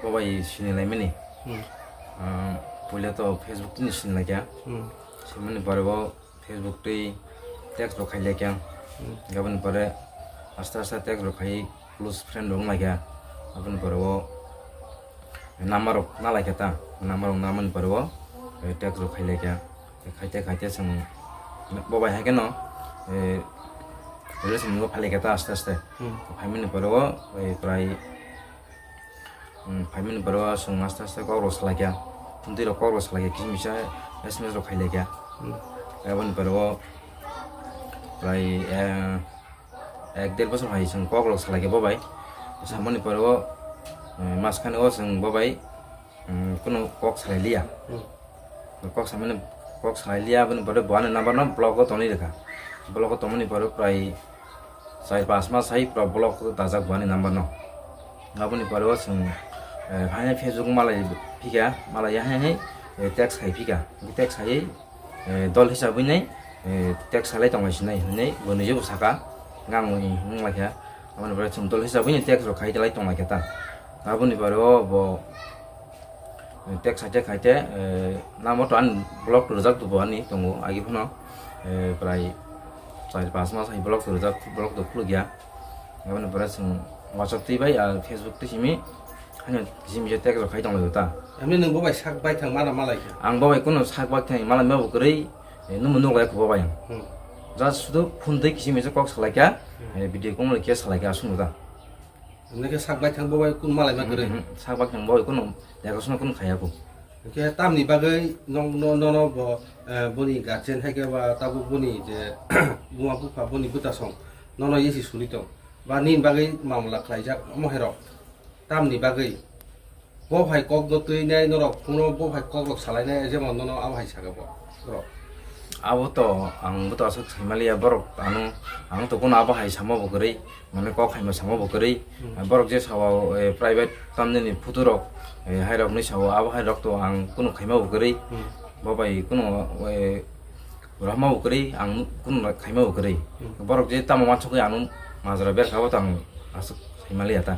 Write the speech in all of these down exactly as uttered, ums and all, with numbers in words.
Bo bai sini lai mani. Hmm. Ah, puila to Facebook tini sini lai kya. Hmm. Sini mani pore bo Facebook tei text rok khai lai kya. Hmm. Aboni pore aste aste text rok khai close friend rok wng lai kya. Aboni pore bo number rok na lai kya ta. Number rok na mani pore bo, eh, text rok khai lai kya. Khaite khaite chwng bo bai hai kheno, eh, relation o phalai kha ta aste aste. Hmm. Phaimani pore o, eh, prai, hmm, phaimani pore o chwng aste aste kok rok salai kha. Phone twi rok kok rok salai kha, kisa misa S M S rok khailai kha. Hmm. Aboni pore o prai, eh, ek der bosor hai chwng kok rok salai kha bo bai. Samani pore o, eh, mas khani o chwng bo bai, hmm, kunu kok salai liya. Hmm. Kok samani, kok salai liya, aboni pore bo ani number no block o tonwi rwkha. Block o tongmani pore prai char pas mas hai pura block o dajak bo ani number no. Aboni pore o chwng, eh, hai hai Facebook malai phikha, malai hai hai, eh, text khai phikha. Text khaiwi, eh, dol hisabwi nai, eh, text salai tonglai sinai hinwi bo nijebo saka, ngang wng lai kha. Aboni pore chwng dol hisabwi nai text rok khai lai tonglai kha ta. Aboni pore o bo, eh, text khaite khaite, eh, namo to ani block to rwjak to bo ani tongo agi phano, eh, prai char pas mas hai block to rwjak, block to khuluk ya. Aboni pore chwng WhatsApp twi bai, ah, Facebook twi simi, haino kisi misa text rok khai tong lai ta. Emni nwng bo bai sak bai thang mana malai kha? Ang bo bai kuno sak bai thang malai ma bo kwrwi, eh, numu nuk lai kho bo bai ang. Hmm. Just sudu phone twi kisi misa kok salai kha, hmm, eh, video call khe salai kha aswk ta. Hwnwi khe sak bai thang bo bai kun malai ma kwrwi. Mhm, sak bai thang bo bai kun, dega suna kun khaya ko. Hwnkhe tamni bagwi nong-, no-, nono bo, eh, boni guardian hai khe ba tabuk boni je buma bupha boni bwtasong nono yesi suri tong. Ba nini bagwi mamla khlaijak omo hai rok. Tamni bagwi bo hai kok no twi nai norok phone o bo hai kok rok salai nai jemon nono abo hai saka bo. Borok. Abo to ang bo to aswk sai maliya borok ano, ang to kuno abo hai samo bo kwrwi, mane kok hai ma samo bo kwrwi. Hmm. Borok je sao, eh, private tamni ni photo rok, eh, hai rok ni sao abo hai rok to ang kuno khaima bo kwrwi. Hmm. Bo bai kuno, eh, rahma bo kwrwi, ang kuno khaima bo kwrwi. Hmm. Borok je tamo wansugwi ano majra ber kha bo to ang aswk sai maliya ta.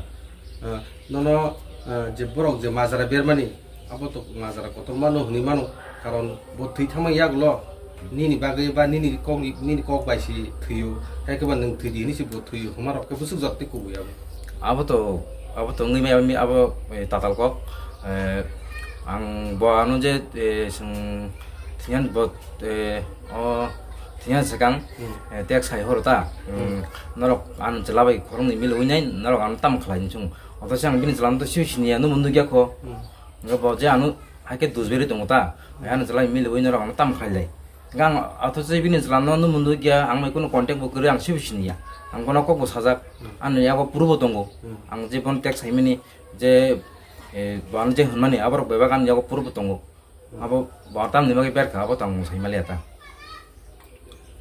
Ah, nono, ah, je borok je majra bermani, abo to majra kotorma no hwnwi mano, karon bo thwi thangma yagulo nini bagwi ba nini kok, nini kok bai se thwio, hai khe ba nwng thwi di hwnwi se bo thwio, hwnma rok khe bwswk jat tei kubui abo. Abo to, abo to wngwi maya abo, eh, tatal kok, eh, ang bo ano je, eh, chwng thwiyan bo, eh, o thwiyan swkang, hmm, eh, tek sai horo ta, hmm, hmm, norok ano chwla bai khoroknwi milwi nai, norok ano tamo khlai chwng. Oto se ang bini chwla no to swi siniya, numo nukya kho. Hmm. Hwnkhe bo je ano hai khe dusberi tongo ta. Hmm. Ano chwla milwi norok ano tamo khlai lai. Hwnkhe ang oto se bini chwla no numo nukya, ang bai kuno contact bo kwrwi, ang swi siniya. Ang bono kok bo sajak. Hmm. Ano yago proof bo tongo. Hmm. Ang je bono text saimani je, eh, bo ano je hwnmani aborok bebak ano yago proof bo tongo. Abo bo tamni bagwi berkha, abo tong sai maliya ta.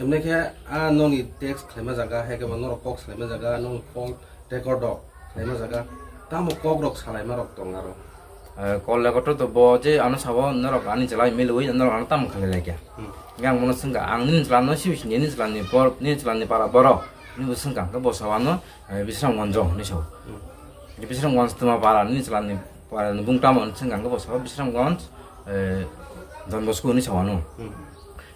Emne khe a nongni text khlaima jaga, hai khe bo norok kok salaima jaga, nongni call record rok khlaima jaga, tamo kok rok salaima rok tong aro. Eh, call record to bo je ano sabo norok ani chwla milwi norok ano tamo khlai laikya. Hmm. Hwnkhe ang bono swngkha, ang nini chwla no sibi sini, nini chwla ni bor-, nini chwla ni para borok, nini bo swngkha, hwnkhe bo sabo ano, eh, Bisramganj hinwi sao. Hmm. Bisramganj twma para nini chwla ni para ni bung tamo hinwi swngkha, hwnkhe bo sao Bisramganj, eh, Don Bosco hinwi sao ano. Hmm.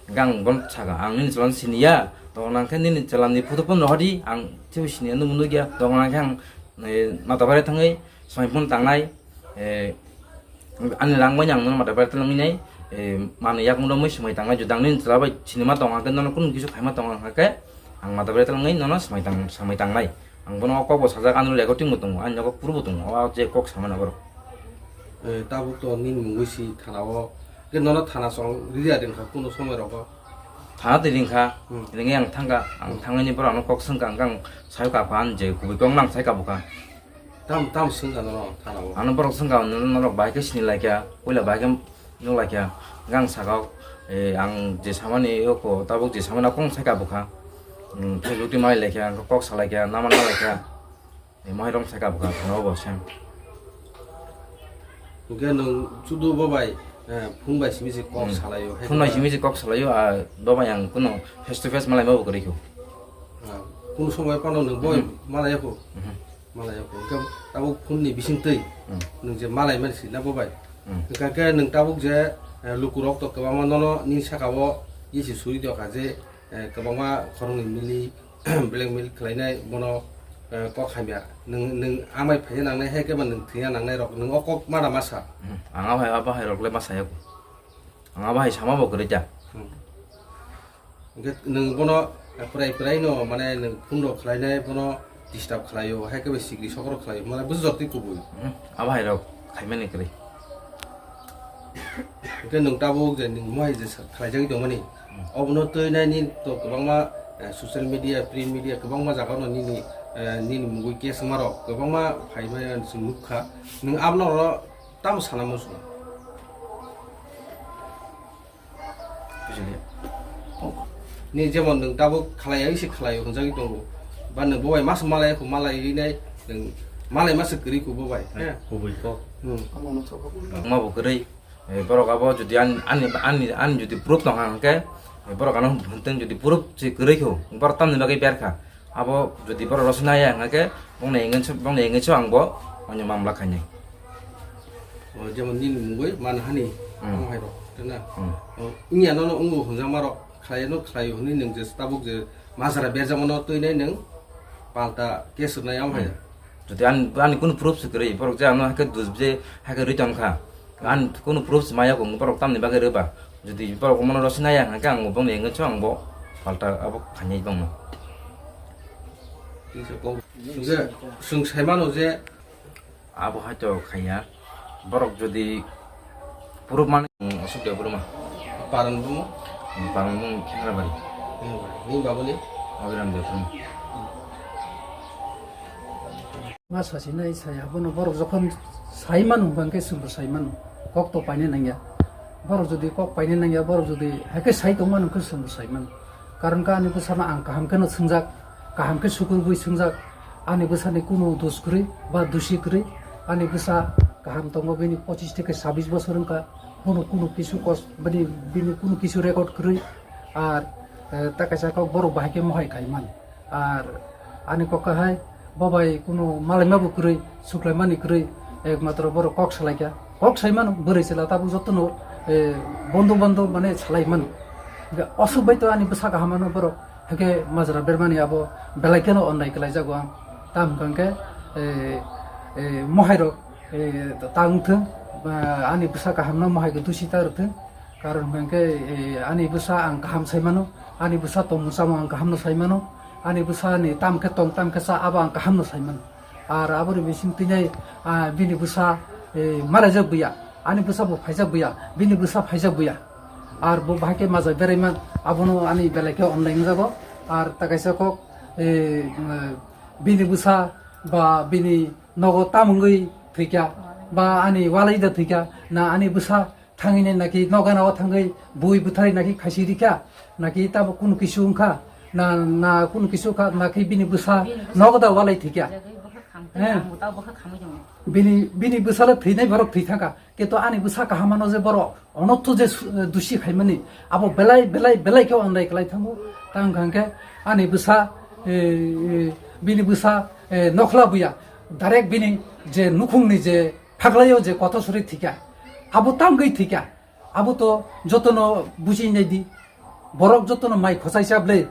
Hwnkhe ang bono saka, ang nini chwla no siniya, tongna khe nini chwla ni photo phone rohordi, ang teibo siniya, nwng nukya, tongna khe ang, eh, Mata Baire thangwi swmai phone tangnai, eh, ani rang bai ang nono Mata Baire twlangwi nai, eh, manwi yakung romwi swmai tangnai, judang nini chwla bai sinima tong hwnkhe nono kunu kisu khaima tong hwnkhe ang Mata Baire twlangwi nono swmai tang-, swmai tangnai. Ang bono o kok bo sajak, ano recording bo tongo, ani nogo proof bo tongo, o je kok samani borok. Eh, tabuk to nini mungwi si thana o, ke nono thana song ririya ringkha kuno somoi rogo? Thana twi ringkha, hmm, ringwi ang thangkha, ang, hmm, thangwi ni borok ano kok swngkha, ang, ang sai kha phan je kubui kok nang sai kha bukha. Tam, tam swngkha nono thana o? Ano borok swngkha, nono norok bahai khe sini laikha, puila bahai khe Nukhlaikha, hwnkhe ang sakha, eh, ang je samani yoko, tabuk je samani kok sai kha bukha. Hmm, Facebook twi malailaikha, hwnkhe kok salaikha, nama nalaikha. Eh, mohai rong sai kha bukha, thana o bo sem. Hwnkhe nwng chudu bo bai, eh, phone bai simi se kok, hmm, salaio, hai phone bai khe simi se kok salaio, ah, bo bai ang kuno face to face malaima bo kwrwi kho. Ah, kuno somoi phano nwng bo, mhm, malaiya kho? Mhm. Malaiya kho. Hwnkhe tabuk phone ni bising twi, hmm, Nwng je malai mani sina bo bai. Hmm. Hwnkha khe nwng tabuk je, eh, lukurok to kwbangma nono nini saka o isi suri tongkha je, eh, kwbangma khoroknwi mili, blackmail khlainai bono, eh, kok hamya. Nwng, nwng amai phaina nangnai hai khe ba nwng thwina nangnai rok nwng o kok mana masa. Hmm. Ang abai abo hai rok le masa yako. Ang abo hai sama bo kwrwi ta. Hmm. Hwnkhe nwng bono prai prai no mane nwng phone rok khlainai bono disturb khlaio, hai khe bai sikri sok rok khlaio, mane bwsajak twi kubui. Hmm, abo hai rok khaimani kwrwi. Hwnkhe nwng tabuk je nwng mohai je sa-, khlaijagwi tongmani, hmm, obono twi nai nini to kwbangma, eh, social media, print media kwbangma jaga no nini, eh, nini mungwi case wngma rok kwbangma phaimani ang chwng nukha. Nwng abono oro tamo sana muchungo? Bujilia. Ni jemon nwng tabuk khlaiya, isi khlaio hwnjagwi tongo. Ba nwng bo bai masa malai kho, malai rinai nwng malai masa kwrwi kho bo bai. Hai, he? Kubui kok. Hmm. Wngma bo kwrwi. Eh, borok abo jodi ani, ani, ani, ani jodi proof tong kha hwnkhe, eh, borok ano hwntwng jodi proof se kwrwi kho, borok tamni bagwi ber kha. Abo jodi borok rosina ya hwnkhe bongni engage, bongni engage ang bo onyo mamla khainai. O, jemon nini mungwi manhani, hmm, tamo hai rok, tena? Hmm. O, wngya nono wngo hwnjakma rok, khlaino khlaio hwnwi nwng je tabuk je majra berjakmano twinai nwng palta case rwnai, amo hai. Hmm. Jodi ani, ani kunu proof se kwrwi, borok je ano hai khe dus je hai khe rwi tong kha. Ani kunu proof se maya kho, borok tamni bagwi rwba. Jodi borok omono rosina ya hwnkhe ang bongni engage ang bo palta abo khainai bongno. Kisa kok. Hwnkhe chwng sai mano je abo hai to khaiya. Borok jodi proof mani, hmm, asuk de borok ma. Paran bumo? Hmm, paran bumo Khengrabari. Khengrabari. Ni babuni? Abiram de borok. Ma sasinai saya, bono borok jokhon sai mano, hwnkhe chwngbo sai mano. Kok to paine nangya. Borok jodi kok paine nangya, borok jodi hai khe sai tong mano, hwnkhe chwngbo sai mano. Karon khe ani bwsano ang kaham kheno swngjak, kaham khe sukurgwi swngjak. Ani bwsani kunu dos kwrwi ba dusi kwrwi. Ani bwsa kaham tongo, bini pochis theke sabis bosor wngkha. Bono kunu kisu kos-, bini, bini kunu kisu record kwrwi. Ar, eh, ta kaisa kok borok bahai khe mohai khai mano. Ar ani kok kahai, bo bai kunu malaima bo kwrwi, suklaimani kwrwi, ekmatro borok kok salaikha. Kok sai mano, bwrwi chwla tabuk jotono, eh, bondhu bondhu mane salai mano. Hwnkhe aswk bai to ani bwsa kaham ano borok, hwnkhe majra bermani abo belai kheno onnai kwlaijago ang. Tamo hwnkhe, eh, eh, mohai rok, eh, ta wngthwng, ba ani bwsa kaham no mohai khe dusi ta rwthwng. Karon hwnkhe, eh, ani bwsa ang kaham sai mano, ani bwsa tongmung chamung ang kaham no sai mano, ani bwsa ni tam khe tong, tam khe cha, abo ang kaham no sai mano. Ar aboni bising twi nai, ah, bini bwsa, eh, malaijak buya, ani bwsa bo phaijak buya, bini bwsa phaijak buya. Ar bo bahai khe majak berai man, abono ani belai khe online wngjago. Ar ta kaisa kok, eh, bini bwsa ba bini nogo tam wngwi thwikha, ba ani walai da thwikha, na ani bwsa thangwi nai naki nokgana o thangwi bui bwtharwi naki khaisi rikha, naki tabo kunu kisu wngkha, na, na kunu kisu wngkha, naki bini bwsa nogo da walai thwikha. He. Bini, bini bwsalo thwinai borok thwi thangkha, kintu ani bwsa kaham ano je borok onotho je su-, dusi khaimani, abo belai, belai, belai khe onrai kwlai thango. Tang wngkha hwnkhe ani bwsa, eh, eh, bini bwsa, eh, nokhla buya, direct bini je nukhungni je phaklaio je kotor suri thwikha, abo tamgwi thwikha, abo to jotono buji naidi, borok jotono mai khosai cha ble,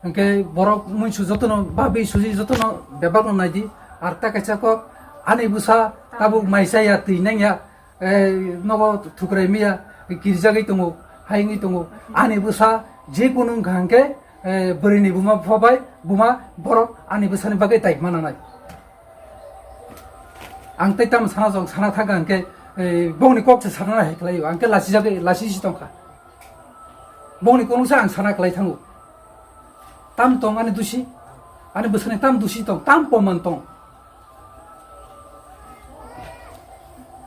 hwnkhe borok muisu jotono babi suji jotono bebak no naidi, ar ta kaisa kok ani bwsa tabuk mai chaya twi nangya, eh, nogo thukrai miya, kirjagwi tongo, hai wngwi tongo, ani bwsa je kunu wngkha hwnkhe, eh, bwrwini buma bupha bai buma borok ani bwsani bagwi tai mananai. Ang tei tamo sana jong sana thangkha hwnkhe, eh, bongni kok se sana hai khlaio, ang khe lachijagwi, lachisi tongkha. Bongni kok se ang sana khlai thango. Tam tong ani dusi, ani bwsani tam dusi tong, tam poman tong.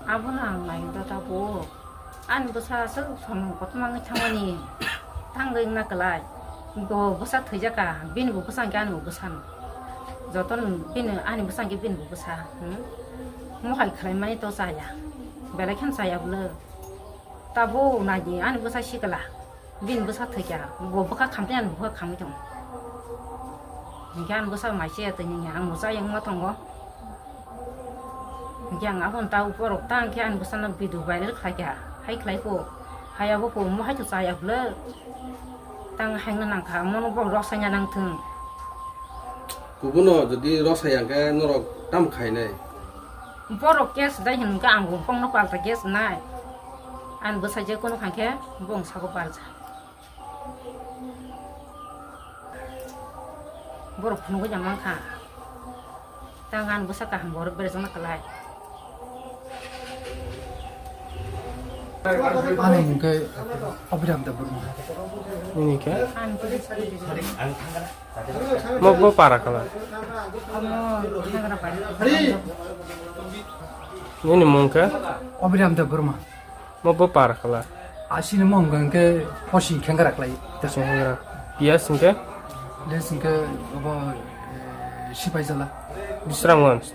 Abono ang nai da tabuk. Ani bwsa aswk samung kotorma wngwi thangmani, thangwi wngna kwlai. Bo bwsa thwijaka, bini bo bwsa hwnkhe ani bo bwsano. Jotono bini, ani bwsa hwnkhe bini bo bwsa, hmm? Mohai khlaimani to chaya. Belai kheno chaya bwle. Tabuk naidi ani bwsa sikla. Bini bwsa thwikha, bo bwkha khamtwi ani bwkha khamwi tongo. Hinkhe ani bwsa mai chaya twi hinkhe ang bo chaya wngma tongo. Yang abon tau borok tang khe ani bwsano video viral khlai kha. Hai khlai kho. Hai abo kho mo hai to chaya bwle. Tang haino nang kha, mono borok rok saya nang thung. Kubuno jodi rok saya khe norok tam khainai. Borok case dai hin khe ang bung kongno palta case nai. Ani bwsai je kono kha khe bung sago palja. Borok phunugwi jang mankha. Tang ani bwsa kaham borok berajak na kwlai. Ani mung khe Abhiram Debbarma. Nini khe? Ani bwsa Mo bo para khala. Amo hagra pai. Nini mung khe? Abhiram Debbarma. Mo bo para khala. Asini mo hwnkha hwnkhe hosi khengra khlai. Hosi khengra. Piyas hwnkhe? Piyas hwnkhe obo, eh, Sipaijala. Bisramganj.